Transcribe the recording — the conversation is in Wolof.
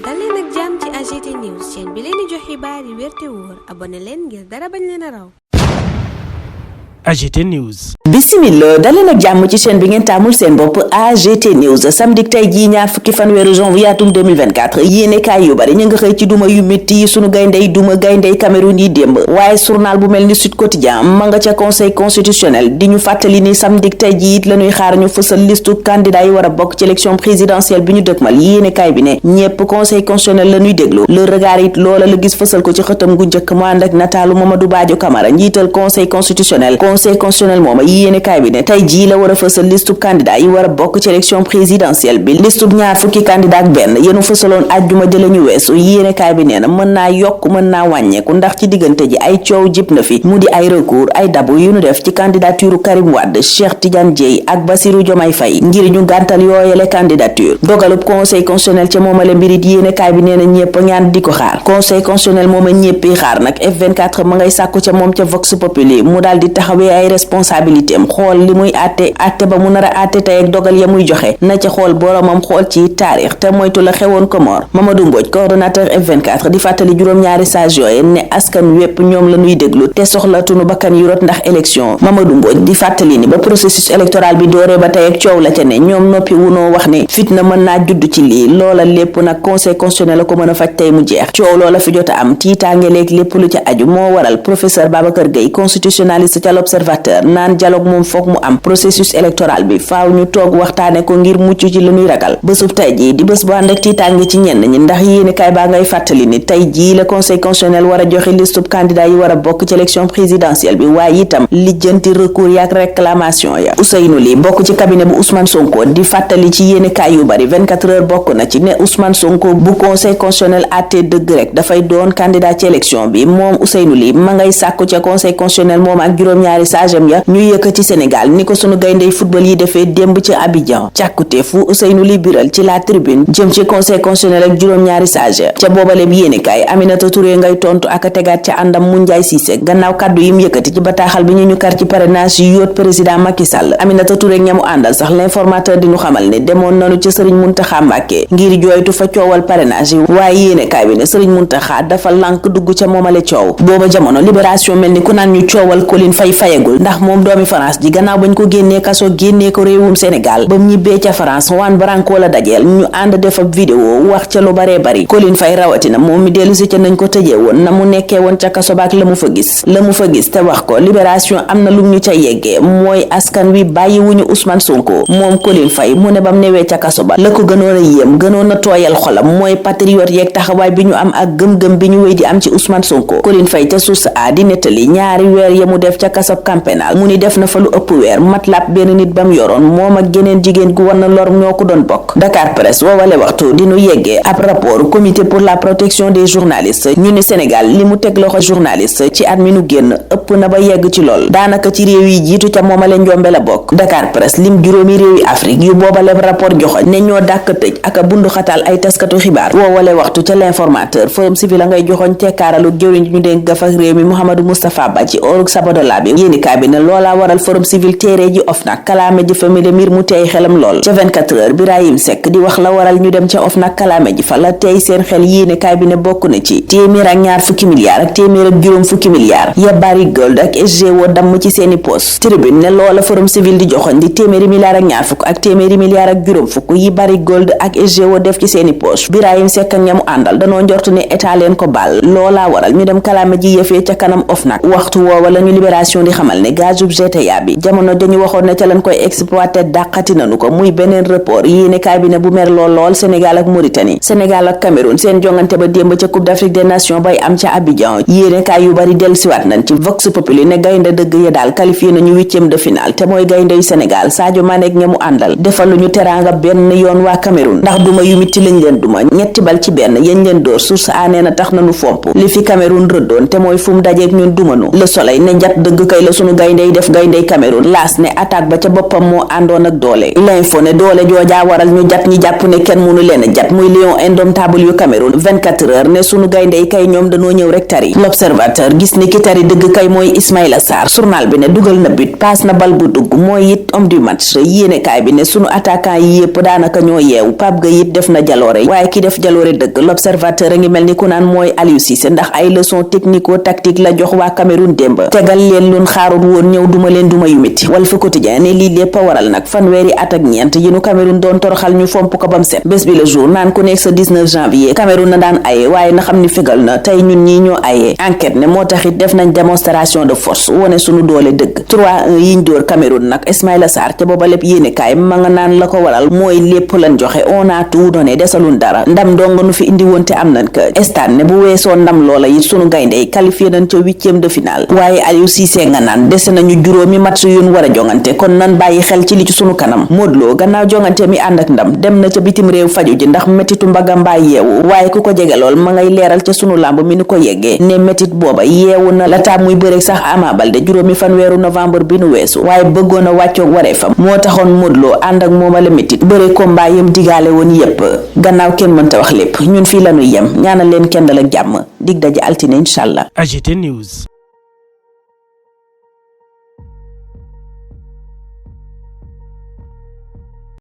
dal leen ak jàmm ci AGT News chaîne bi leen di jox xibaar yi wér te wóor abonné leen ngir dara bañ leen a raw. AGT News. Bismillah daleen ak jàmm ci chaîne bi ngeen taamul seen bopp AGT News samedi tey jii ñaar fukki fan weeru janvier atum 2024 yéene kaay yu bari ñu nga xëy ci duma yu métti yi sunu gayndey duma gayndey Cameroun yi démb waaye journal bu mel ni Sud Quotidien ma nga ca conseil constitutionnel di ñu fàttali ni samedi tey jii it la ñuy xaar ñu fësal listu candidat yi war a bokk ci élection présidentielle bi ñu dëkkmal yéene kaay bi ne ñépp conseil constitutionnel la ñuy déglu le regard it loola la gis fësal ko ci xëtam gu njëkk mu ànd ak nataalu Mamadou Badio Camara njiital conseil constitutionnel mooma yéene kaay bi ne tey jii la war a fësal listub candidat yi war a bokk ci élection présidentielle bi listub ñaar fukki candidat ak benn yenu fësaloon àjjuma jële ñu weesu yéene kaay bi nee na mën naa yokk mën naa wàññeeku ndax ci diggante ji ay coow jib na fi mu di ay recours ay dabu yu nu def ci candidature Karim Wade Cheikh Tidiane Dièye ak Bassirou Diomaye Faye ngir ñu gàntal yooyele candidature dogalub conseil constitutionnel ca moomale mbirit yéene kaay bi nee na ñépp ñaan di ko xaar conseil constitutionnel mooma ñéppi xaar nag F24 ma ngay sàkku ca moom ca Vox Populi mu daal di taxawee ay responsabilité am xool li muy àtte ba mu nar a àtte tey ak dogal ya muy joxe na ca xool boromam xool ci taarix te moytu la xewoon Comore Mamadou Mbodj coordonnateur F24 di fàttali juróom-ñaari sage yooye ne askan wépp ñoom la ñuy déglu te soxlatunu bakkan yu rot ndax élection Mamadou Mbodj di fàttali ni ba processus électoral bi dooree ba tey ak coow la ca ne ñoom noppi wunoo wax ne fitna mën naa judd ci lii loola lépp nag conseil constitutionnel la ko mën a faj tey mu jeex coow loola fi jot a am tiitaange léeg lépp lu ca aju moo waral professeur Babacar Gueye constitutionnaliste ca l'Observateur naan dialogue moom foog mu am processus électoral bi faaw ñu toog waxtaane ko ngir mucc ci lu ñuy ragal bésub tey jii di bés bu ànd ak tiitaange ci ñenn ñi ndax yéene kaay baa ngay fàttali ni tey jii la conseil constitutionnel war a joxe listub candidat yi war a bokk ci élection présidentielle bi waaye itam lijjanti recours yaak réclamation ya Ousseynou Ly bokk ci cabinet bu Ousmane Sonko di fàttali ci yéene kaay yu bari 24 heures bokk na ci ne Ousmane Sonko bu conseil constitutionnel àttee dëgg rek dafay doon candidat ci élection bi moom Ousseynou Ly ma ngay sàkku ca conseil constitutionnel moom ak juróom-ñaari sagem ya ñu yëkkati Sénégal ni ko sunu gayndey football yi defee démb ci Abidjan càkkute fu Ousseynou Ly biral ci la tribune jëm ci conseil constitutionnel ak juróom-ñaari sage ca boobale bi yéenekaay Aminata Touré ngay tontu ak a tegaat ca àndam mu Njaay Cissé gannaaw kàddu yim yëkkati ci bataaxal bi ñu kar ci parrainage yu yóot président Macky Sall Aminata Touré ñamu àndal sax l'informateur di ñu xamal ne demoon nanu ci Serigne Mountakha Mbacké ngir jooytu fa coowal parrainage yi waaye yéenekaay bi ne Serigne Mountakha dafa lànk dugg ca moomale coow booba jamono libération mel ni ku naan ñu coowal Colline Faye fayagul ndax moom doomi France ji gannaaw bañ ko génnee kaso génnee ko réewum Sénégal ba mu ñibbee ca France Juan Branco la dajeel ñu ànd def ab vidéo wax ca lu baree bari Colline Faye rawatina moom mi dellu si ca nañ ko tëjee woon na mu nekkee woon ca kaso baak la mu fa gis te wax ko libération am na lum ñu ca yeggee mooy askan wi bàyyi wuñu Ousmane Sonko moom Colline Faye mu ne bam newee ca kaso ba la ko gënoon a yéem gënoon a tooyal xolam mooy patriote yeeg taxawaay bi ñu am ak gëm-gëm bi ñu wéy di am ci Ousmane Sonko Colline Faye ca source a di nettali ñaari weer ya mu def ca kaso camp pénal mu ni def na fa lu ëpp weer matlab benn nit bam yoroon moom ak geneen jigéen gu war na lor ñoo ko doon bokk Dakar Presse woowale waxtu dinu yeggee ab rapport comité pour la protection des journalistes ñu ni Sénégal li mu teg loxo journaliste ci at mi nu génn ëpp na ba yegg ci lool daanaka ci réew yi jiitu ca moomale njombe la bokk Dakar Presse lim juróomi réew yi Afrique yu boobale rapport joxoñ ne ñoo dàkk tëj ak a bundu xatal ay taskatu xibaar woowale waxtu ca l'informateur forum civil a ngay joxoñ tekkaaralu jëwriñ ñu dénk gaf ak réew mi Mouhamadou Moustapha Ba ci orug Sabadola bi yéenikaay bi ne loolaa waral forum civil téere ji OFNAC kalaame ji famille mbir mu teey xelam lool ca 24 heures Birahim Seck di wax la waral ñu dem ca OFNAC kalaame ji fa la teey seen xel yéenekaay bi ne bokk na ci téeméer ak ñaar fukki milliards ak téeméer ak juróom fukki milliards ya Barrick Gold ak SGO damm ci seeni poste tribune ne loola forum civil di joxoñ di téeméeri milliards ak ñaar fukk ak téeméeri milliards ak juróom fukk yi Barrick Gold ak SGO def ci seeni poche Birahim Seck ak ñamu àndal danoo njortu ne état leen ko baal loolaa waral ñu dem kalaame ji yëfee ca kanam OFNAC waxtu woowa la ñu libération di xamal ne gazub GTA bi jamono dañu waxoon ne ca lañ koy exploité dàqati nanu ko muy beneen report yéenekaay bi ne bu mer lool Sénégal ak Mauritanie Sénégal ak Cameroun seen jongante ba démb ca Coupe d'Afrique des Nations bay am ca Abidjan yéenekaay yu bari dellusiwaat nañ ci Vox Populi ne gaynde dëgg ya daal qualifié nañu 8e de finale te mooy gaynde yu Sénégal Sadio Mané ak ñamu àndal defaluñu teraanga benn yoon waa Cameroun ndax duma yu mitti lañ leen duma ñetti bal ci benn yañ leen dóor source a nee na tax nañu fomp li fi Cameroun rëddoon te mooy fu mu dajeek ñun dumanu Le Soleil ne njat dëgg kay la sunu gayndey def gayndey Cameroun. Laas ne attaque ba ca boppam moo àndoon ak doole. L'info ne doole joojaa waral ñu jat ñi jàpp ne kenn mënu leen a jat muy lion indomptable yu Cameroun. 24 heures ne sunu gayndey kay ñoom dañoo ñëw rek tari. L'observateur gis ni ki tari dëgg kay mooy Ismaïla Sarr. journal bi ne dugal na but paas na bal bu dugg mooy it homme du match. yéenekaay bi ne sunu attaquant yi yépp daanaka ñoo yeewu. Pape Gueye it def na jaloore waaye ki def jaloore dëgg l'observateur a ngi mel ni ku naan mooy Aliou Cissé ndax ay leçon technico-tactique la jox waa Cameroun démb tegal leen luñ xaarul woon ñëw duma leen duma yu metti. Walf Quotidien ne lii lépp a waral nag fanweeri at ak ñeent yi nu Cameroun doon toroxal ñu fomp ko bam set. Bés bi le jour naan ku nekk sa 19 janvier Cameroun na daan aye waaye na xam ni fegal na tey ñun ñii ñoo ayee. Enquête ne moo taxit def nañ démonstration de force wone sunu doole dëgg 3-1 yiñ dóor Cameroun nag Ismaïla Sarr ca booba lépp yéenekaay ma nga naan la ko waral mooy lépp lan joxe on a tout donné desalun dara ndam dong nu fi indi woon te am nañ ko. Stade ne bu weesoo ndam loola it sunu gayndey qualifié nañ ca 8e de finale waaye Aliou Cissé nga naan dese nañu juróomi match yu ñu war a jongante kon nan bàyyi xel ci li ci sunu kanam. Modou Lo gannaaw jongante mi ànd ak ndam dem na ca bitim réew faju ji ndax métitu mbagam mbaa yeewu waaye ku ko jege lool ma ngay leeral ca sunu lamb mi nu ko yeggee ne métit booba yeewu na la taam muy bëreeg sax Ama Baldé juróomi fanweeru novembre bi nu weesu waaye bëggoon a wàccoog wareefam moo taxoon Modou Lo ànd ak moomale métit bëre combat yam digaale woon yépp gannaaw kenn mënta wax lépp ñun fii lañuy yem ñaanal leen kendal ak jàmm dig daje altine inshallah. AGT News.